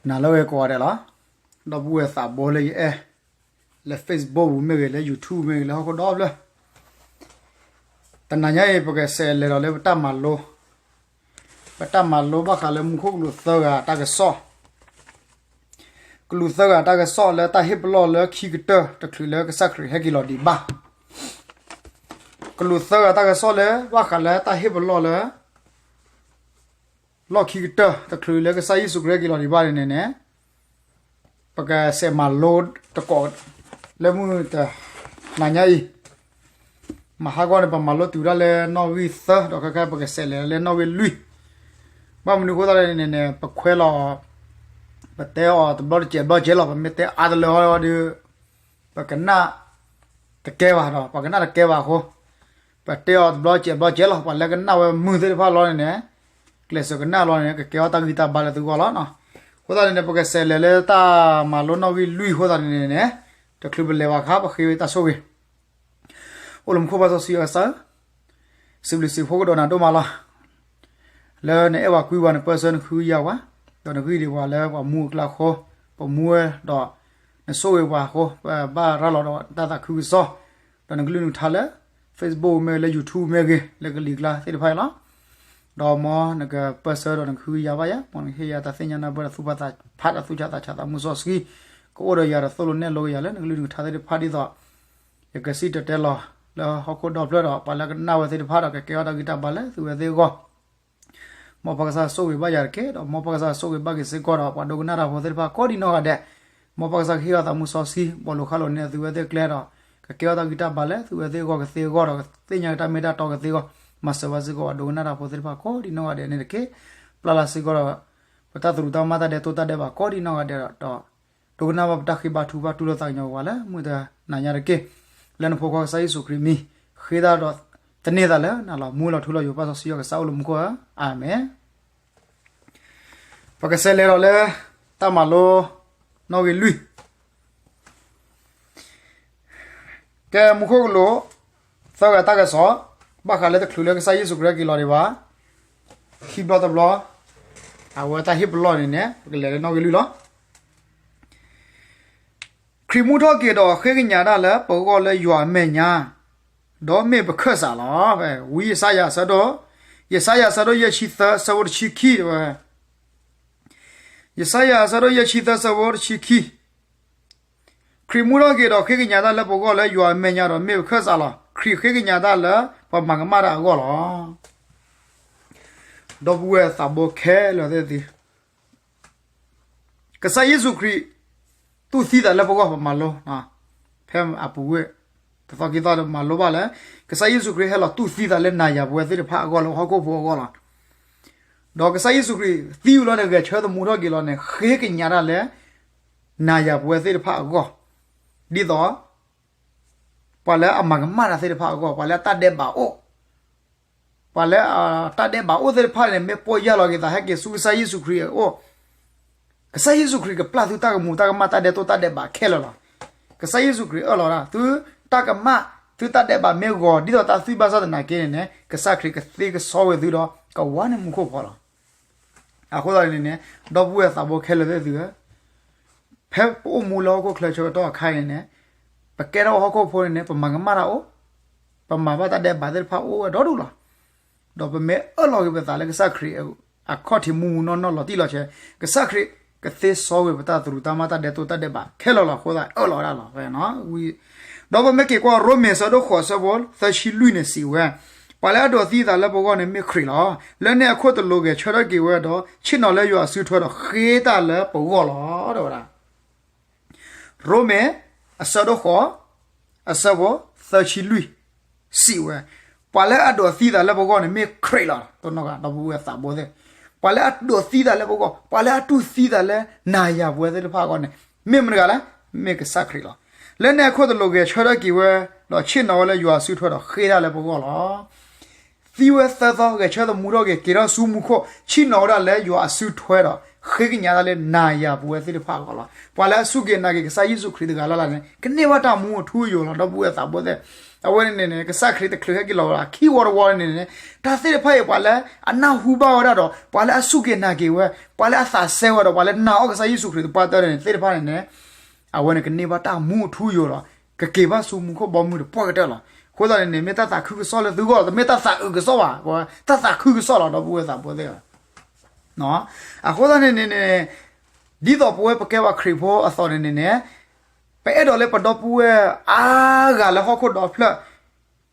နၤလၢအဂ့ၤကိးဂၤဒဲးလီၤ. ဒီပုၢ်ဝဲၢ်သးဘိလၢယအဲၣ် လၢ Facebook ပူၤမ့ၢ်ဂ့ၤ, လၢ YouTube မ့ၢ်ဂ့ၤ, လၢဟီၣ်ခိၣ်ဒီဖျၢၣ်, တနၤညါအံၤ ပကစးလဲၤဒီးလၢပတၢ်မၤလိ, ပတၢ်မၤလိဘၣ်ဃးလၢမူခိၣ်ကလူးသၢဂၤတၢ်ကစီၣ်, ကလူးသၢဂၤတၢ်ကစီၣ်လၢတၢ်ဟ့ၣ်ပလီၢ်လၢခံကတၢၢ် တချုးလၢကစၢ်ခရံာ်ဟဲက့ၤလီၤဒံးဘၣ်. ကလူးသၢဂၤတၢ်ကစီၣ်လၢ ဘၣ်ဃးလၢတၢ်ဟ့ၣ်ပလီၢ်လၢ လီၢ်ခံကတၢၢ် တချုးလၢကစၢ်ယ့ၣ်ၡူးခရံာ်ဟဲက့ၤလီၤဒံးဘၣ်န့ၣ်န့ၣ်, ပကစးမၤလိတကိး လၢမုၢ်တနၤညါအံၤ, မဟါဂီၤန့ၣ် ပမၤလိတုၤဒၣ်လၢနီၣ်ဂံၢ်သၢ ဒီးခဲခါပကစးလဲၤလၢနီၣ်ဂံၢ်လွံၢ်, ဘၣ်မနုၤအဃိသတးလဲၣ်န့ၣ်န့ၣ် ပခွဲးလီၤ, ပတဲအီၤတဘျီတစဲးဘျီစဲးလီၤ, ပမ့ၢ်တဲအါတလၢအီၤဒီး ပကနၣ်တကဲဘၣ်ဒီး ပှၤကနၣ်တကဲဘၣ်အဃိ, ပတဲအီၤတဘျီစဲးဘျီစဲးလီၤ, ပှၤလၢကနၣ်ဝဲမုာ်သ့ၣ်တဖၣ်လီၤန့ၣ်န့ၣ်, ကျဲးစၢးကနၣ်လီၤန့ၣ် ကကဲထီၣ်တၢ်ဂံၢ်တၢ်ဘါလၢသုဂီၢ်လီၤ. အဃိသတးန့ၣ်န့ၣ် ပကစးလဲၤလၢတၢ်မၤလိနီၣ်ဂံၢ်လွံၢ်အဃိသတးန့ၣ်န့ၣ်, တချုးပလဲၤဘၣ်အခါ ပဃ့ဝံသးစူၤဂ့ၤ အိၣ်လၢမူခိၣ်ပၢ်စီဆှံယွၤကစၢ်ဧၢ, စံးဘျုးစံးဖှိၣ်ကဒီးနၤဒိၣ်မးလီၤ. လၢနအဲၣ်ပှၤကွံပှၤ နပၢၢ်ဆှၢနဃုကယၤပှၤ, ဒီးနဂံၢ်ဒံးပှၤလၢပှၤမူအကျါအဃိ, ပမူဝဲဒီးနဆိၣ်ဂ့ၤပှၤအဃိ, ပဘၣ်ရၤလီၤဒီးတၢ်သးခုကစီၣ်, ဒီးနကလုၢ်နကထါလၢ Facebook မ့ၢ်ဂ့ၤ လၢ YouTube မ့ၢ်ဂ့ၤ, လၢကလံၤကျါသ့ၣ်တဖၣ်အံၤလီၤ. ဒီးမ်နကပၢၢ်ဆှၢဒီးနကဃုကယၤဘၣ်ယၤ, မ်နကဟ့ၣ်ယၤတၢ်သ့ၣ်ညါနၢ်ပၢၢ်ဒီးသူၣ်ဖးသးဖးဒီးသူၣ်ဆးသးဆးသးမူစီဆှံ, ကအိၣ်ဒီးယၤဒီးသိၣ်လိနဲၣ်လိကယၤလၢနကလုၢ်နကထါသ့ၣ်တဖၣ်ဒ်သိး ယကစံၣ်တဲၤတဲလီၤလၢဟီၣ်ခိၣ်ဒီဖျၢၣ်ဒီး ပှၤလၢကနၣ်ဝဲသ့ၣ်တဖၣ်ဒီး ကကဲထီၣ်တၢ်ဂံၢ်တၢ်ဘါလၢသုဝဲသ့ၣ်အဂီၢ်, မ်ပၢ်ကစၢ်ဆိၣ်ဂ့ၤဘၣ်ယၤတက့ၢ်, ဒီးမ်ပၢ်ကစၢ်ဆိၣ်ဂ့ၤဘၣ်က့ၤစ့ၢ်ကီးဒီး ပှၤဒိကနၣ်တၢ်ဖိသ့ၣ်တဖၣ်ကိးဒံနီၢ်ဂၤဒဲး, မ်ပၢ်ကစၢ်ကဟ့ၣ်အီၤသးမူစီဆှံ ဘီလိာ်ဃါလိာ်န့ၢ်သုဝဲသ့ၣ်အကျဲဒီး ကကဲထီၣ်တၢ်ဂံၢ်တၢ်ဘါလၢသုဝဲသ့ၣ်အဂီၢ်ကသ့အဂီၢ်ဒီး သ့ၣ်ညါက့ၤတၢ်မ့ၢ်တၢ်တီကသ့အဂီၢ်, မၤစၢၤဘၣ်စ့ၢ်ကီးပှၤဒိကနၣ်တၢ်ဖိသ့ၣ်တဖၣ်ကိးဒံနီၢ်ဂၤဒဲးန့ၣ်တက့ၢ်. ပျၢ်လၢ်စ့ၢ်ကီးဒီး ပတၢ်သရူးတၢ်ကမၣ်တၢ်ဒဲးတိၢ်တၢ်ဒဲးဘးကိးဒံနီၢ်ဂၤဒဲးဒီး ဒိကနၣ်ဘၣ်ပတၢ်ဃ့ဘါထုကဖၣ်တူၢ်လိာ်သးကညီၤပှၤလၢမုၢ်တနၤညါတက့ၢ်. လၢနဖိခွါကစၢ်ယ့ၣ်ၡူးခရံာ်မံၤ ဃ့တၢ်ဒီးသန့ၤသးလၢနၤလီၤ. မူလီၤထူလီၤယိာ်ပၢ်စီဆှံယွၤကစၢ်အိၣ်လၢမူခိၣ်ဧၢ, အၤမ့ၣ်. ပကစးလဲၤဒီးလၢ တၢ်မၤလိ နီၣ်ဂံၢ်လွံၢ် ကဲမူခိၣ်ကလူး သၢဂၤတၢ်ကစီၣ် ဘၣ်ဃးလၢတချုးလၢကစၢ်ယ့ၣ်ၡူးခရံာ်ဟဲက့ၤလီၤဒံးဘၣ် ခံဘျီတဘျီ အဝဲတၢ်ဟ့ၣ်ပလီၢ်န့ၣ်န့ၣ် ပကလဲၤလၢနီၣ်ဂံၢ်လွံၢ်လီၤ. ခရံာ်မူထီၣ်က့ၤဒီးဃ့ကညးတၢ်လၢပဂီၢ်လၢယွၤအမဲာ်ညါ, ဒီးမ့ၢ်ပခၢၣ်စးလီၤ. ဝံယၡါယၤအဆၢဒိၣ်, ယၡါယၤအဆၢဒိၣ်ယဲၢ်ဆံသၢ အဆၢဖိတဆံခံတဲဝဲ, ယၡါယၤအဆၢဒိၣ်ယဲၢ်ဆံသၢ အဆၢဖိတဆံခံ ခရံာ်မူထီၣ်က့ၤဒီးဃ့ကညးတၢ်လၢပဂီၢ်လၢယွၤအမဲာ်ညါဒီးမ့ၢ်ပခၢၣ်စးလီၤ. ခရံာ်ဃ့ကညးတၢ်လၢပှၤမၤကမၣ်တၢ်အဂီၢ်လီၤ. ဒီပုၢ်ဝဲၢ်သးဘိခဲလၢာ်သ့ၣ်သု, ကစၢ်ယ့ၣ်ၡူးခရံာ် တူၢ်သံသးလၢပဂီၢ် ပမၤလိ, ဖဲအပူၤကွံာ် တသီခံသီဒီးမၤလိဘၣ်လၢ ကစၢ်ယ့ၣ်ၡူးခရံာ်ဟဲလီၤတူၢ်သံသးလၢနၤယၤပဝဲသ့ၣ်တဖၣ်အဂီၢ်လၢဟီၣ်ခိၣ်ဖိအဂီၢ်လီၤ. ဒီးကစၢ်ယ့ၣ်ၡူးခရံာ်သံဝံၤလီၤန့ၣ် ဂဲၤဆၢထၢၣ်သမူထီၣ်က့ၤလီၤန့ၣ် ဃ့ကညးတၢ်လၢ နၤယၤပဝဲသ့ၣ်တဖၣ်အဂီၢ်, ဒ်သိး ပှၤလၢအမၤကမၣ်တၢ်သ့ၣ်တဖၣ်အဂီၢ်, ပှၤလၢအတၢ်ဒဲးဘးအိၣ်, ပှၤလၢအတၢ်ဒဲးဘးအိၣ်သ့ၣ်တဖၣ်န့ၣ် မ့ၢ်ပီၢ်ယၢ်လီၤက့ၤသး ဟဲက့ၤဆူကစၢ်ယ့ၣ်ၡူးခရံာ်အအိၣ်, ကစၢ်ယ့ၣ်ၡူးခရံာ်ကပျၢ်သုတၢ်ကမူၤတၢ်ကမၣ် တၢ်ဒဲးတိၢ်တၢ်ဒဲးဘးခဲလၢာ်လီၤ. ကစၢ်ယ့ၣ်ၡူးခရံာ်အၢၣ်လီၤဒၣ် သုတၢ်ကမၣ် သုတၢ်ဒဲးဘးမ့ၢ်ဂီၤ ဒ်သိးတၢ်သွံၣ်ဘၣ်ဆၣ်သနာ်က့န့ၣ်န့ၣ် ကစၢ်ခရံာ်ကသ့ကဆီဝဲသုဒီး ကဝါန့ၢ်မူခိၣ်ဖီလီၤ. အဃိသတးန့ၣ်န့ၣ် ဒီပုၢ်ဝဲၢ်သးဘိခဲလၢာ်သ့ၣ်သုဧၢ, ဖဲပအိၣ်မူလၢဟီၣ်ခိၣ်ချၢဆၢကတီၢ်အခါအံၤန့ၣ် ပကဲထီၣ်ဟီၣ်ခိၣ်ဖိန့ၣ်န့ၣ် ပမၤကမၣ်တၢ်အိၣ်, ပမၤဘၣ်တၢ်ဒဲးဘးသ့ၣ်တဖၣ်အိၣ်ဝဲဒီဒူၣ်လီၤ. ဒီးပမ့ၢ်အၢၣ်လီၤက့ၤပသးလၢကစၢ်ခရံာ်အခီၣ်ထံးမူမူနီၢ်နီၢ်လီၤတံၢ်လီၤဆဲး, ကစၢ်ခရံာ်ကသ့ဆီဝဲပတၢ်သရူးတၢ်ကမၣ် တၢ်ဒဲးတိၢ်တၢ်ဒဲးဘးခဲလၢာ်လီၤ. အဃိသတးအၢၣ်လီၤဝဲဒၣ်လီၤ. ဒီးပမ့ၢ်က့ၤကွၢ်ရိမ့ၤအဆၢဒိၣ်ဃိး အဆၢဖိသၢဆံလွံၢ်န့ၣ်စံးဝဲ, ပှၤလၢအဒိးသံသးလၢပဂီၢ်န့ၣ်မ့ၢ်ခရံာ်လီၤ. လၢန့ၣ်အခိၣ်တလိၤဂဲၤဆၢထၢၣ်က့ၤဝဲဒီး ဆ့ၣ်နီၤလၢယွၤအစုထွဲဒီးဃ့တၢ်လၢပဂီၢ်လီၤ တဲဝဲဒၣ်. ရိမ့ၤ အဆၢဒိၣ်ဃိး အဆၢဖိသၢဆံလွံၢ် စံးဝဲ, ပှၤလၢအဒိးသံသးလၢပဂီၢ်န့ၣ်မ့ၢ်ခရံာ်လီၤ. တနီၤဂၤ ဒီပုၢ်ဝဲၢ်သးဘိသ့ၣ်, ပှၤလၢအဒိးသံသးလၢပဂီၢ်, ပှၤလၢအတူၢ်သံသးလၢနၤယၤပဝဲသ့ၣ်တဖၣ်အဂီၢ်န့ၣ် မ့ၢ်မတၤတဂၤလဲၣ်, မ့ၢ်ကစၢ်ခရံာ်လီၤ. လၢန့ၣ်အခိၣ်တလိၤဂဲၤဆၢထၢၣ်က့ၤဝဲ, ဒီးဆ့ၣ်နီၤဝဲလၢယွၤအစုထွဲဒီးဃ့တၢ်လၢပဂီၢ်လီၤ. သံဝဲသၢသီ ဂဲၤဆၢထၢၣ်သမူထီၣ်က့ၤ က့ၤထီၣ်ဆူမူခိၣ် ဆ့ၣ်နီၤဝဲဒၣ်လၢယွၤအစုထွဲဒီး ဃ့ကညးတၢ်လၢနၤယၤပဝဲသ့ၣ်တဖၣ်အဂီၢ်လီၤ. ပှၤလၢအစူၢ်က့ၤနာ်က့ၤကစၢ်ယ့ၣ်ၡူးခရံာ်တဂၤလၢ်လၢ်န့ၣ် ကန့ၢ်ဘၣ်တၢ်မူအထူအယိာ်လီၤ ဒီပုၢ်ဝဲၢ်သးဘိသ့ၣ်. အဝဲန့ၣ်န့ၣ် ကစၢ်ခရံာ်တချုးဟဲက့ၤလီၤဝဲဒၣ် ခံဝီတဝီန့ၣ်န့ၣ် တၢ်သ့ၣ်တဖၣ်အံၤ ပှၤလၢအနၢ်ဟူဘၣ်ဝဲဒၣ်ဒီး ပှၤလၢအစူၢ်က့ၤနာ်က့ၤဝဲ ပှၤလၢအသးစဲဝဲဒီး ပှၤလၢနာ်အီၣ်ကစၢ်ယ့ၣ်ၡူးခရံာ်သပှၢ်တၢၢ်န့ၣ် သ့ၣ်တဖၣ်န့ၣ်န့ၣ် အဝဲန့ၣ်ကန့ၢ်ဘၣ်တၢ်မူအထူအယိာ်ဒီး ကက့ၤဘၣ်ဆူမူခိၣ်ဘီမုၢ်တပှၢ်ကတၢၢ်လီၤ. အဃိသတးန့ၣ်န့ၣ် မ့ၢ်တၢ်သးခုကစီၣ်လၢသုဂီၢ်လီၤ, တမ့ၢ်တၢ်သးအုးကစီၣ်ဘၣ်, တၢ်သးခုကစီၣ်လီၤ ဒီပုၢ်ဝဲၢ်သးဘိသ့ၣ်ဧၢ. အဃိသတးန့ၣ်န့ၣ်န့ၣ် ဒ်သိးပဝဲပကဲပှၤခရံာ်ဖိအသိးန့ၣ်န့ၣ်န့ၣ် ပအဲၣ်ဒိးလၢပဒီပုၢ်ဝဲၢ်အါဂၤလၢဟီၣ်ခိၣ်ဒီဖျၢၣ်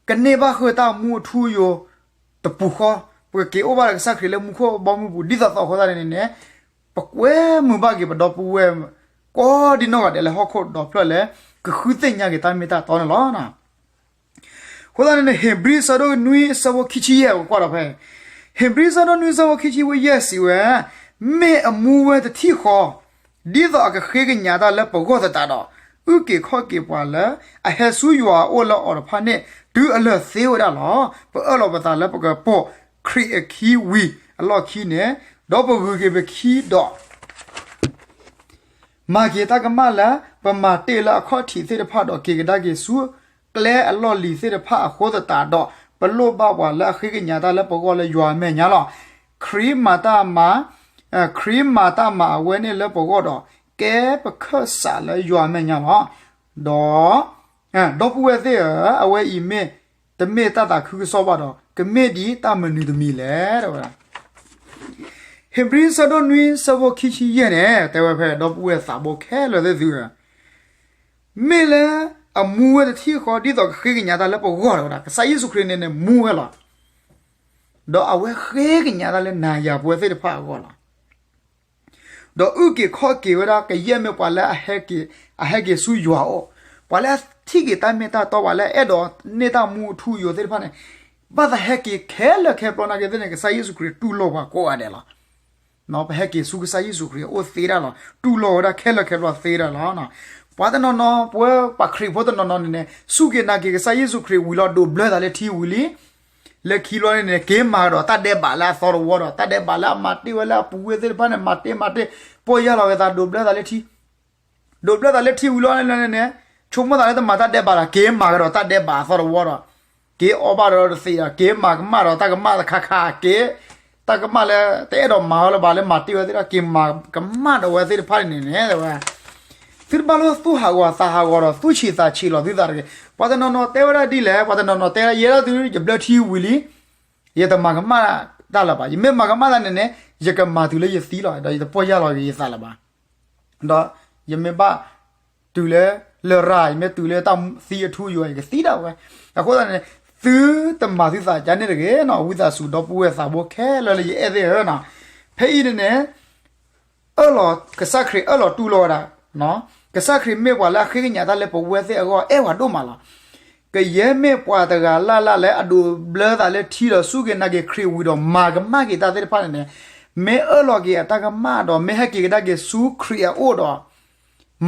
ကန့ၢ်ဘၣ်ဃုာ်တၢ်မူအထူအယိာ်တပူၤဃီ, ပကက့ၤအိၣ်ဘၣ်ဒီးကစၢ်ခရံာ်လၢမူခိၣ်ဘီမုၢ်ပူၤ ဒ်သိးသိးအဃိသတးန့ၣ်န့ၣ် ပကွဲမုာ်ဘၣ်က့ၤပဒီပုၢ်ဝဲၢ် ကိးဒံနီၢ်ဂၤဒဲးလၢဟီၣ်ခိၣ်ဒီဖျၢၣ်လၢ ကဃုသ့ၣ်ညါက့ၤတၢ်မ့ၢ်တၢ်တီန့ၣ်လီၤ. အဃိသတးန့ၣ်န့ၣ် ဟ့းဘြံၤဆၢဒိၣ်နွံဆၢဖိခံဆံယဲၢ် ပကွၢ်ဒီးဖဲ ဟ့းဘြံၤဆၢဒိၣ်နွံဆၢဖိခံဆံဝဲယဲၢ်စံးဝဲ, မ့ၢ်အမူဝဲတထံၣ်ဃီ ဒ်သိးအကဃ့ကညးတၢ်လၢပဂီၢ်သတးဒီး အုၣ်က့ၤခီၣ်က့ၤပှၤလၢအဟဲဆူယွၤအအိၣ်လၢအီၤတဖၣ်န့ၣ် တုၤအလၢာ်သ့ဝဲဒၣ်လီၤ. ပအၢၣ်လီၤပသးလၢပကပိာ်ခရံာ်အခံဝံၤအလီၢ်ခံန့ၣ်, ဒီးပဂုာ်က့ၤပခံဒီး မၤက့ၤတၢ်ကမၣ်လၢပမၤတ့ၢ်လၢအခီၣ်ထံးသ့ၣ်တဖၣ်ဒီး က့ၤကဒါက့ၤဆူကျဲအလီၢ်လံၤသ့ၣ်တဖၣ်အဃိသတးဒီး, ပလိၣ်ဘၣ်ပှၤလၢအဃ့ကညးတၢ်လၢပဂီၢ်လၢယွၤအမဲာ်ညါလီၤ. ခရံာ်မၤတၢ်မၤ, ခရံာ်မၤတၢ်မၤအဝဲန့ၣ်လၢပဂီၢ်ဒီး ကဲပခၢၣ်စးလၢယွၤအမဲာ်ညါလီၤ. ဒီး ဒီပုၢ်ဝဲၢ်သ့ၣ်ဧၢ, အဝဲအံၤမ့ၢ်တမ့ၢ်တၢ်သးခုကစီၣ်ဘၣ်ဒီး ကမ့ၢ်ဒ်တၢ်မနုၤတမံၤလဲၣ် တဲဝဲဒၣ်. ဟ့းဘြံၤဆၢဒိၣ်နွံဆၢဖိခံဆံယဲၢ်န့ၣ် တဲဝဲဖဲ ဒီပုၢ်ဝဲၢ်သးဘိခဲလၢာ်သ့ၣ်သုဧၢ, မ့ၢ်လၢအမူဝဲတထံၣ်ဃီ ဒ်သိးကဃ့ကညးတၢ်လၢပဂီၢ်တဝဲဒၣ်, ကစၢ်ယ့ၣ်ၡူးခရံာ်န့ၣ်န့ၣ်မူဝဲလီၤ. ဒီးအဝဲဃ့ကညးတၢ်လၢနၤယၤပဝဲသ့ၣ်တဖၣ်အဂီၢ်လီၤ. ဒီးအုၣ်က့ၤခီၣ်က့ၤဝဲဒၣ် ကယဲၢ်မ့ၢ်ပှၤလၢအဟဲက့ၤ, အဟဲက့ၤဆူယွၤအအိၣ်, ပှၤလၢအထံၣ်က့ၤတၢ်မ့ၢ်တၢ်တီ ပှၤလၢအအဲၣ်ဒိးန့ၢ်တၢ်မူအထူအယိာ်သ့ၣ်တဖၣ်န့ၣ်, ဘၣ်သးဟဲက့ၤခဲလၢာ်ခဲဆ့နာ်က့ၤသ့ၣ်န့ၣ် ကစၢ်ယ့ၣ်ၡူးခရံာ်တူၢ်လိာ်ပှၤကိးဂၤဒဲးလီၤ. ပဟဲက့ၤဆူကစၢ်ယ့ၣ်ၡူးခရံာ်အအိၣ်သ့ဒၣ်လီၤ, တူၢ်လိာ်ဝဲဒၣ်ခဲလၢာ်ခဲဆ့သ့ဒၣ်လီၤ. ပှၤတနီၤနီၤ ပဝဲပှၤခရံာ်ဖိတနီၤနီၤန့ၣ်န့ၣ် စူၢ်က့ၤနာ်က့ၤကစၢ်ယ့ၣ်ၡူးခရံာ်ဝံၤလီၤ ဒိးဘျၢသးလၢထံဝံၤလံ လၢခံလီၤန့ၣ်န့ၣ် က့ၤမၤကဒီးတၢ်ဒဲးဘးလၢအသီတဝီဒီး တၢ်ဒဲးဘးလၢအမၤတ့ၢ်ဝဲလၢအပူၤဝဲသ့ၣ်တဖၣ်န့ၣ် မၤတ့ၢ်မၤတ့ၢ် ပီၢ်ယၢ်လီၤက့ၤသး ဒိးဘျၢသးလၢထံ, ဒိးဘျၢသးလၢထံဝံၤလီၤန့ၣ်န့ၣ် ဆိကမိၣ်သးလၢတမၤတၢ်ဒဲးဘးဒီး က့ၤမၤကဒီးတၢ်ဒဲးဘးအသီတဝီဒီး က့ၤအီၣ်ဘၣ်ဒီးတသ့ဒီး က့ၤမၤကမၣ်ဒီးတၢ်ကမၣ်တခါခါ က့ၤ တၢ်ကမၣ်လၢတအဲၣ်ဒိးမၤဝဲလၢၤဘၣ်လၢမၤတ့ၢ်ဝဲသ့ၣ်ဒီး က့ၤမၤကမၣ်ဒီးဝဲသ့ၣ်တဖၣ်န့ၣ်န့ၣ် ဝဲ သုတဘၣ်လိၣ်သူၣ်ဟးဂီၤသးဟးဂီၤဒီး သူၣ်ဆံးသးဆံးလီၤသုသးတဂ့ၤ. ပှၤတနီၤနီၤတဲဝဲဒၣ်ဒ်လဲၣ်, ပှၤတနီၤနီၤတဲဝဲဒၣ် ယဲဒၣ်သု ယဘျၢထံဝံၤလံ ယတမၤကမၣ်တၢ်လၢၤဘၣ်, ယမ့ၢ်မၤကမၣ်တၢ်န့ၣ်န့ၣ် ယကမၤတုၤလၢယသံလီၤ ဒီးယတပီၢ်ယၢ်လီၤက့ၤယသးလၢၤဘၣ်. ဒီးယမ့ၢ်ဘၣ်တုၤလၢ လရာ် ယမ့ၢ်တုၤလၢတၢ်သံအထူအယိာ် ယကသံဒၣ်ဝဲ. အဃိသတးန့ၣ် သုတမၤသုသးဒ်န့ၣ်တဂ့ၤနီၤ, ဝံသးစူၤ ဒီပုၢ်ဝဲၢ်သးဘိခဲလၢာ်လၢယအဲၣ်သ့ၣ်ဧၢနီၤ. ဖဲအံၤန့ၣ်န့ၣ် အၢၣ်လီၤ ကစၢ်ခရံာ်အၢၣ်လီၤတူၢ်လိာ်ဝဲဒၣ်, ကစၢ်ခရံာ်မ့ၢ်ပှၤလၢအဃ့ကညးတၢ်လၢပဝဲသ့ၣ်အဂီၢ် အဲၣ်ပှၤဒိၣ်မးလီၤ. ကယဲၢ်မ့ၢ်ပှၤတဂၤလၢ်လၢ်လၢအဒိးဘျၢသးလၢထံဒီး စူၢ်က့ၤနာ်က့ၤခရံာ်ဝံၤဒီး မၤကမၣ်က့ၤတၢ်သ့ၣ်တဖၣ်န့ၣ်န့ၣ်, မ့ၢ်အၢၣ်လီၤက့ၤအတၢ်ကမၣ်ဒီး မ့ၢ်ဟဲက့ၤကဒါက့ၤဆူခရံာ်အအိၣ်ဒီး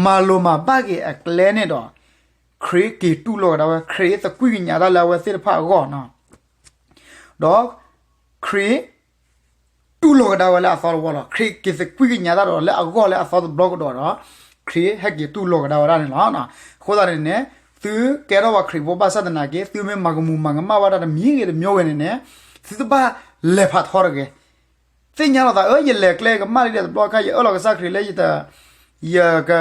မၤလိၤမၤဘၣ်က့ၤအကျဲန့ၣ်ဒီး ခရံာ်က့ၤတူၢ်လိာ်ကဒါဝဲ, ခရံာ်သကွံၢ်ကညးတၢ်လၢအဝဲသ့ၣ်တဖၣ်အဂီၢ်နီၤ. ဒီးခရံာ် တူၢ်လိာ်ကဒါဝဲလၢအသီတဝီလီၤ. ခရံာ်က့ၤသကွံၢ်ကညးတၢ်ဒီးလၢအဂီၢ်လၢအသီတဘျီကဒီးဒီး ခရံာ်ဟဲက့ၤတူၢ်လိာ်ကဒါဝဲဒၣ်န့ၣ်လီၤ. အဃိသတးန့ၣ်န့ၣ် သုကဲထီၣ်ပှၤခရံာ်ဖိဘၣ်ဆၣ်သနာ်က့ သုမ့ၢ်မၤကမူၤမၤကမၣ်ဝဲဒၣ်တမံၤဂ့ၤတမံၤဂ့ၤန့ၣ်န့ၣ် သုတဘၣ်လဲၤဖးထီတဂ့ၤ. သ့ၣ်ညါလီၤသး အၢ ယလဲၤကျဲကမၣ်လံဒီးတဘျီခါ ယအၢၣ်လီၤကစၢ်ခရံာ်လၢယတ ယက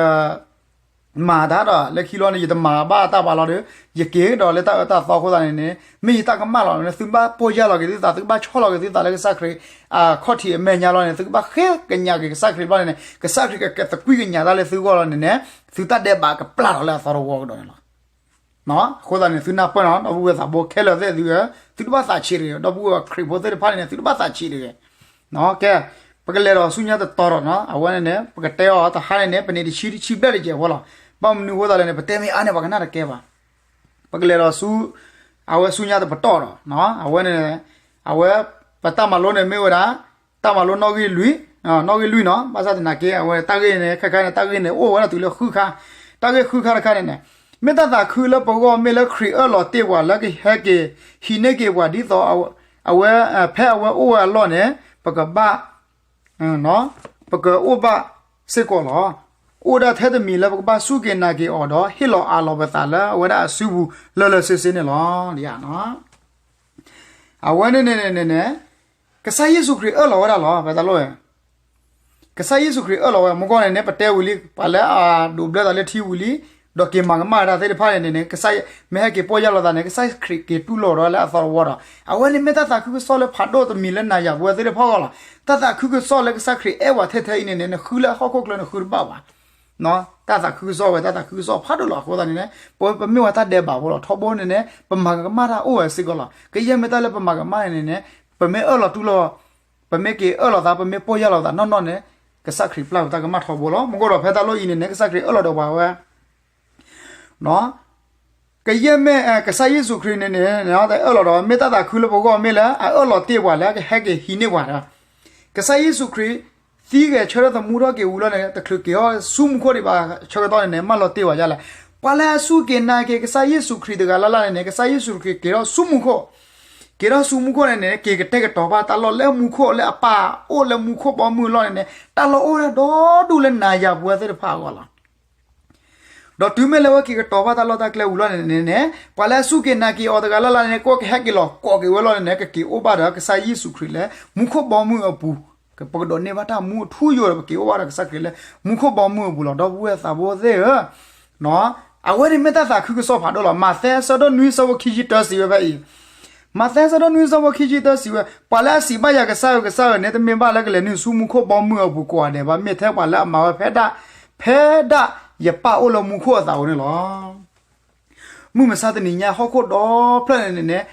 မၤတၢ်ဒီး လၢခံလီၤန့ၣ် ယတမၤဘၣ်တၢ်ဘၣ်လီၤဒီး ယက့ၤကဒီးလၢတၢ်အၢတၢ်သီအဃိသတးန့ၣ်န့ၣ် မ့ၢ်ယတၢ်ကမၣ်လီၤန့ၣ် သုဘၣ်ပီၢ်ယၢ်လီၤက့ၤသုသး သုဘၣ်ဆီၣ်လီၤက့ၤသုသးလၢကစၢ်ခရံာ်အခီၣ်ထံးအမဲာ်ညါလီၤန့ၣ် သုကဘၣ်ဃ့ကညးက့ၤကစၢ်ခရံာ်ဘျီန့ၣ်န့ၣ် ကစၢ်ခရံာ်ကကသကွံၢ်ကညးတၢ်လၢသုဂီၢ်လီၤန့ၣ်န့ၣ် သုတၢ်ဒဲးဘးကပျၢ်ထီၣ်လၢအသီတဝီကဒီးန့ၣ်လီၤ. အဃိသတးန့ၣ် သုနၢ်ပၢၢ်နီၤ ဒီပုၢ်ဝဲၢ်သးဘိခဲလၢာ်သ့ၣ်သုဧၢ, သုတဘၣ်သးဆံးတဂ့ၤ, ဒီပုၢ်ဝဲၢ်ခရံာ်ဖိသ့ၣ်တဖၣ်န့ၣ်န့ၣ် သုတဘၣ်သးဆံးတဂ့ၤ. ကဲ, ပကလဲၤဒီးဆူညါတတီၤဒီးနီၤ, အဝဲန့ၣ်န့ၣ် ပကတဲအီၤတဟါန့ၣ်န့ၣ် ပန့ၢ်တဆံတဆံဘျဲၣ်တစဲးဖိလီၤ. ဘၣ်မနုၤအဃိသတးလဲၣ်န့ၣ် ပတဲမ့ၢ်အါန့ၣ် ပှၤကနၣ်တကဲဘၣ်. ပကလဲၤဒီးဆူ အဝဲဆူညါတပတီၢ်ဒီး အဝဲန့ၣ် အဝဲ ပတၢ်မၤလိန့ၣ်မ့ၢ်ဝဲဒၣ် တၢ်မၤလိနီၣ်ဂံၢ်လွံၢ်, နီၣ်ဂံၢ်လွံၢ်နီၤ, ဘၣ်ဆၣ်သနာ်က့ အဝဲတၢ်ဂ့ၢ်န့ၣ် ခဲခါန့ၣ် တၢ်ဂ့ၢ်န့ၣ် အိၣ်ဝဲဒၣ်တုၤလၢဃုခါ, တၢ်ဂ့ၢ်ဃုခါတခါန့ၣ်န့ၣ် မ့ၢ်တၢ်သးခုလၢပဂီၢ် မ့ၢ်လၢခရံာ်အၢၣ်လီၤတ့ၢ်ပှၤလၢကဟဲက့ၤဟံးန့ၢ်က့ၤပှၤဒ်သိး အဝဲ ဖဲအဝဲအိၣ်ဝဲအလီၢ်န့ၣ် ပကဘၣ် ပကအိၣ်ဘၣ်စ့ၢ်ကီးလီၤ. အိၣ်ဒၣ်ထဲတမံၤလၢပကဘၣ်စူၢ်က့ၤနာ်က့ၤအီၤဒီး ဟ့ၣ်လီၤအးလီၤပသးလၢအဝဲဒၣ်အစုပူၤလၢလၢဆ့ဆ့န့ၣ်လီၤ. အဝဲန့ၣ်န့ၣ်န့ၣ်န့ၣ် ကစၢ်ယ့ၣ်ၡူးခရံာ်အၢၣ်လီၤဝဲဒၣ်လီၤ. ဖဲတၢ်လီၢ် ကစၢ်ယ့ၣ်ၡူးခရံာ်အၢၣ်လီၤဝဲ မ့ၢ်ကီၢ်န့ၣ်န့ၣ် ပတဲဝံၤလံ ပှၤလၢအဒိးဘျၢသးလၢထံဝံၤလံ ဒီးက့ၤမၤကမၣ်တၢ်သ့ၣ်တဖၣ်န့ၣ်န့ၣ် ကစၢ်မ့ၢ်ဟဲက့ၤပီၢ်ယၢ်လီၤသးန့ၣ် ကစၢ်ခရံာ်က့ၤတူၢ်လိာ်ဒီးလၢအသီတဝီဒီး အဝဲန့ၣ်မ့ၢ်တၢ်သးခုကစီၣ်လၢဖးဒိၣ်တမံၤလၢနၤယၤပဝဲသ့ၣ်တဖၣ်အဂီၢ်လီၤ. တၢ်သးခုကစီၣ်လၢကစၢ်ခရံာ်အဲၣ်ပှၤထဲထဲအံၤန့ၣ်န့ၣ် နဃုလၢဟီၣ်ခိၣ်ချၢနဃုတဘၣ်ဘၣ်. တၢ်သးခုကစီၣ်ဝဲ တၢ်သးခုကစီၣ်ဖးဒိၣ်လီၤ. အဃိသတးန့ၣ်န့ၣ် ပဝဲပမ့ၢ်ဝဲတၢ်ဒဲးဘးဖိလီၤ. ထီဘိန့ၣ်န့ၣ် ပမၤကမၣ်တၢ်အိၣ်ဝဲစ့ၢ်ကီးလီၤ. ကယဲၢ်မ့ၢ်တၢ်လၢပမၤကမၣ်န့ၣ်န့ၣ် ပမ့ၢ်အၢၣ်လီၤတူၢ်လိာ် ပမ့ၢ်က့ၤအၢၣ်လီၤသး ပမ့ၢ်ပီၢ်ယၢ်လီၤသးနီၢ်နီၢ်န့ၣ် ကစၢ်ခရံာ်ပျၢ်ပတၢ်ကမၣ်ထီဘိလီၤ. မ့ၢ်ကီၢ်ဒီးဖဲတၢ်လီၢ်အံၤန့ၣ်န့ၣ် ကစၢ်ခရံာ်အၢၣ်လီၤဒီးပှၤဝဲ ကယဲၢ်မ့ၢ် ကစၢ်ယ့ၣ်ၡူးခရံာ်န့ၣ်န့ၣ် အၢၣ်လီၤဒီး မ့ၢ်တၢ်သးခုလၢပဂီၢ်မ့ၢ်လၢ အအၢၣ်လီၤတ့ၢ်ပှၤလၢအကဟဲက့ၤဟံးန့ၢ်ပှၤဒီး ကစၢ်ယ့ၣ်ၡူးခရံာ် သံဂဲၤဆၢထၢၣ်သမူထီၣ်က့ၤဝံၤလီၤန့ၣ် တချုးက့ၤထီၣ်ဆူမူခိၣ်ဒံးဘၣ်ဆၢကတီၢ်န့ၣ်န့ၣ် မၢလီၤတ့ၢ်ပှၤဒ်လဲၣ်. ပှၤလၢအစူၢ်က့ၤနာ်က့ၤကစၢ်ယ့ၣ်ၡူးခရံာ်တဂၤလၢ်လၢ်န့ၣ်န့ၣ် ကစၢ်ယ့ၣ်ၡူးခရံာ်က့ၤထီၣ်ဆူမူခိၣ် က့ၤထီၣ်ဆူမူခိၣ်န့ၣ်န့ၣ် က့ၤကတဲာ်ကတီၤဘၣ်တၢ်လီၢ်လၢမူခိၣ်လၢအပၢ်အိၣ်လၢမူခိၣ်ဘီမုၢ်အလီၢ်န့ၣ်န့ၣ် တၢ်လီၢ်အိၣ်ဝဲဒၣ်ဒီဒူၣ်လၢနၤယၤပဝဲသ့ၣ်တဖၣ်အဂီၢ်လီၤ. ဒီးတုၤမ့ၢ်လၢအဝဲက့ၤကတီၤဘၣ်တၢ်လီၢ်တၢ်ကျဲဝံၤလီၤန့ၣ်န့ၣ်န့ၣ် ပှၤလၢအစူၢ်က့ၤနာ်က့ၤအီၤတဂၤလၢ်လၢ်န့ၣ် ကအိၣ်ကဟဲက့ၤလီၤကိးက့ၤဝဲလီၤန့ၣ်န့ၣ် ကက့ၤအိၣ်ဘၣ်ဒီးကစၢ်ယ့ၣ်ၡူးခရံာ်လၢ မူခိၣ်ဘီမုၢ်အပူၤ ပကဒိးန့ၢ်ဘၣ်တၢ်မူအထူအယိာ်ဒီး ပက့ၤအိၣ်ဘၣ်ဒီးကစၢ်ခရံာ်လၢမူခိၣ်ဘီမုၢ်အပူၤလီၤ. ဒီပုၢ်ဝဲၢ်သးဘိသ့ၣ်ဧၢ, အဝဲန့ၣ်မ့ၢ်တၢ်သးခုကစီၣ်ဖးဒိၣ်လီၤ. မးသဲအဆၢဒိၣ်နွံအဆၢဖိခံဆံတၢစံးဝဲဖဲအံၤ, မးသဲအဆၢဒိၣ်နွံအဆၢဖိခံဆံတၢစံးဝဲ, ပှၤလၢအစံးဘၣ်ယၤ ကစၢ်ဧၢ, ကစၢ်ဧၢန့ၣ် တမ့ၢ်ဘၣ်လၢကလဲၤနုာ်ဆူမူခိၣ်ဘီမုၢ်အပူၤကိးဂၤဒဲးဘၣ်, မ့ၢ်ထဲပှၤလၢအမၤဝဲဖဲဒၣ်, ဖဲဒၣ်ယပၢ်အိၣ်လၢမူခိၣ်အသးဧိၤန့ၣ်လီၤ. မုၢ်မဆါတနံၤညါ ဟီၣ်ခိၣ်ဒီဖျၢၣ်န့ၣ်န့ၣ်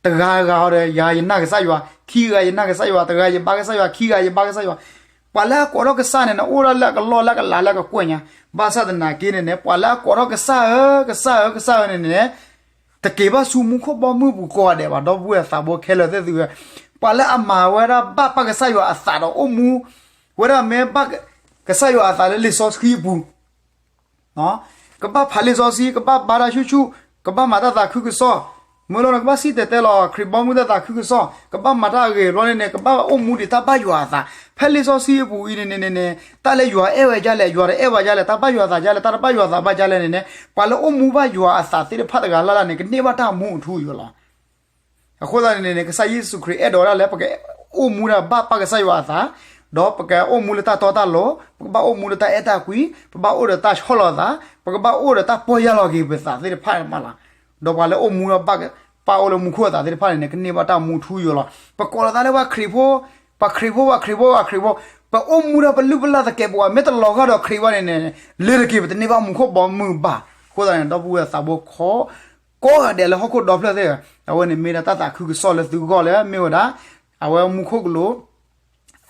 တဂၤဂၤဒီး ယၤယနာ်ကစၢ်ယွၤ, ခံဂၤယနာ်ကစၢ်ယွၤ, တဂၤယဘါကစၢ်ယွၤ, ခံဂၤယဘါကစၢ်ယွၤ. ပှၤလၢအကိးထီၣ်ကစၢ်န့ၣ်န့ၣ် အိၣ်ဒၣ်လၢအကလီၢ်လၢအကလၤလၢအကကွဲၢ်ညါ, ဘၣ်ဆၣ်သနာ်က့န့ၣ်န့ၣ် ပှၤလၢအကိးထီၣ်ကစၢ်ဧၢ, ကစၢ်ဧၢ, ကစၢ်ဧၢန့ၣ်န့ၣ် တက့ၤဘၣ်ဆူမူခိၣ်ဘီမုၢ်ပူၤကိးဂၤဒဲးဘၣ်, ဒီပုၢ်ဝဲၢ်သးဘိခဲလၢာ်သ့ၣ်သုဧၢ, ပှၤလၢအမၤဝဲဒၣ်ဘၣ်ပၢ်ကစၢ်ယွၤအသးဒီးအိၣ်မူဝဲဒၣ်မ့ၢ်ဘၣ်ကစၢ်ယွၤအသးလၢလံာ်စီဆှံအပူၤ ကဘၣ်ဖးလံာ်စီဆှံ, ကဘၣ်ဘါတၢ်ဆူၣ်ဆူၣ်, ကဘၣ်မၤတၢ်သးခုကစီၣ်, မ့ၢ်လီၤန့ၣ် ကဘၣ်စံၣ်တဲၤတဲလီၤခရံာ်ဘီမုၢ်တၢ်သးခုကစီၣ်, ကဘၣ်မၤတၢ်အဂ့ၤဘျီန့ၣ်န့ၣ် ကဘၣ်အိၣ်မူဒံးတၢ်ဘၣ်ယွၤအသး, ဖဲလံာ်စီဆှံအပူၤအံၤန့ၣ်န့ၣ်န့ၣ် တၢ်လၢယွၤအဲၣ်ဝဲဒ်လဲၣ်, ယွၤတအဲၣ်ဝဲဒ်လဲၣ်, တၢ်ဘၣ်ယွၤအသးဒ်လဲၣ်, တၢ်တဘၣ်ယွၤအသးဘၣ်ဒ်လဲၣ်န့ၣ်န့ၣ် ပှၤလၢအိၣ်မူဘၣ်ယွၤအသးသ့ၣ်တဖၣ်တဂၤလၢ်လၢ်န့ၣ် ကန့ၢ်ဘၣ်တၢ်မူအထူအယိာ်လီၤ. အဃိသတးန့ၣ်န့ၣ် ကစၢ်ယ့ၣ်ၡူးခရံာ်အဲၣ်ဒိးဝဲဒၣ်လၢ ပကအိၣ်မူဒၣ်ဘၣ်ပၢ်ကစၢ်ယွၤအသး, ဒီးပကအိၣ်မူလၢတၢ်တီတၢ်လိၤ, ပကဘၣ်အိၣ်မူလၢတၢ်အဲၣ်တၢ်ကွံ, ပဘၣ်အိၣ်ဒီးတၢ်ဆီၣ်လီၤသး, ပကဘၣ်အိၣ်ဒီးတၢ်ပီၢ်ယၢ်လီၤက့ၤပသးသ့ၣ်တဖၣ်မးလီၤ. ဒီးပှၤလၢအိၣ်မူဒီးဘၣ်ပၢ်အိၣ်လၢမူခိၣ်အသးသ့ၣ်တဖၣ်န့ၣ်န့ၣ် ကန့ၢ်ဘၣ်တၢ်မူထူယိာ်လီၤ. ပကိးလီၤသးလၢပှၤခရံာ်ဖိ, ပှၤခရံာ်ဖိ, ပှၤခရံာ်ဖိ, ပှၤခရံာ်ဖိ, ပအိၣ်မူဒီးပလုၢ်ပလၢ်သကဲးပဝး မ့ၢ်တလီၤဂာ်ဒီးခရံာ်ဘၣ်န့ၣ်န့ၣ် လၢတက့ၤ ပတန့ၢ်ဘၣ်မူခိၣ်ဘီမုၢ်ဘၣ်. အဃိသတးန့ၣ် ဒီပုၢ်ဝဲၢ်သးဘိ ကိးဂၤဒဲးလၢဟီၣ်ခိၣ်ဒီဖျၢၣ်သ့ၣ်ဧၢ, အဝဲန့ၣ်မ့ၢ်ဒၣ်တၢ်သးခုကစီၣ်လၢသုဂီၢ်လၢမ့ၢ်ဝဲဒၣ် အဝဲမူခိၣ်ကလူး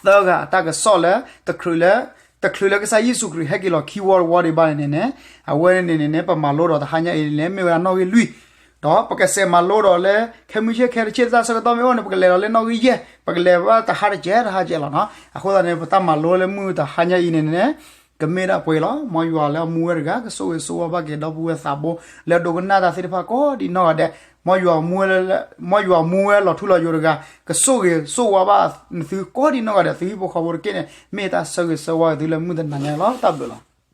သၢဂၤအတၢ်ကစီၣ်လၢ တချုးလၢ တချုးလၢကစၢ်ယ့ၣ်ၡူးခရံာ်ဟဲက့ၤလီၤခံဝီတဝီဒံးဘၣ်န့ၣ်န့ၣ်န့ၣ် အဝဲန့ၣ်န့ၣ်န့ၣ် ပမၤလိဒီးတဟါညါအံၤန့ၣ် မ့ၢ်ဝဲဒၣ်နီၣ်ဂံၢ်လွံၢ်, ဒီးပကစးမၤလိဒီးလၢ ခဲမုၢ်ဆ့ၣ်ခဲတဆ့တၢ်ဆၢကတီၢ်မ့ၢ်အိၣ်န့ၣ် ပကလဲၤဒီးလၢနီၣ်ဂံၢ်ယဲၢ်, ပကလဲၤဘၣ်တဟါတကဲးတဟါကဲးလီၤနီၤ. အဃိသတးန့ၣ် ပတၢ်မၤလိလၢမုၢ်တဟါညါအံၤန့ၣ်န့ၣ် ကမ့ၢ်ဒၣ်ပှဲၤလီၤ. မ်ယွၤလၢအမူဝဲတဂၤ ကဆိၣ်ဂ့ၤဆိၣ်ဝါဘၣ်က့ၤဒီပုၢ်ဝဲၢ်သးဘိ လၢအဒိကနၣ်တၢ်သ့ၣ်တဖၣ်ကိးဒံးနီၢ်ဂၤဒဲး, မ်ယွၤမူဝဲလၢ မ်ယွၤမူဝဲလီၤထူလီၤယိာ်တဂၤ ကဆိၣ်ဂ့ၤဆိၣ်ဝါဘၣ်နသုကိးဒံးနီၢ်ဂၤဒဲး သုဟံၣ်ဖိဃီဖိတက့ၢ်န့ၣ် မ့ၢ်တၢ်ဆၢဂ့ၤဆၢဝါက့ၤသုလၢမုၢ်တနၤညါလီၤ. တၢ်ဘျုးလီၤ.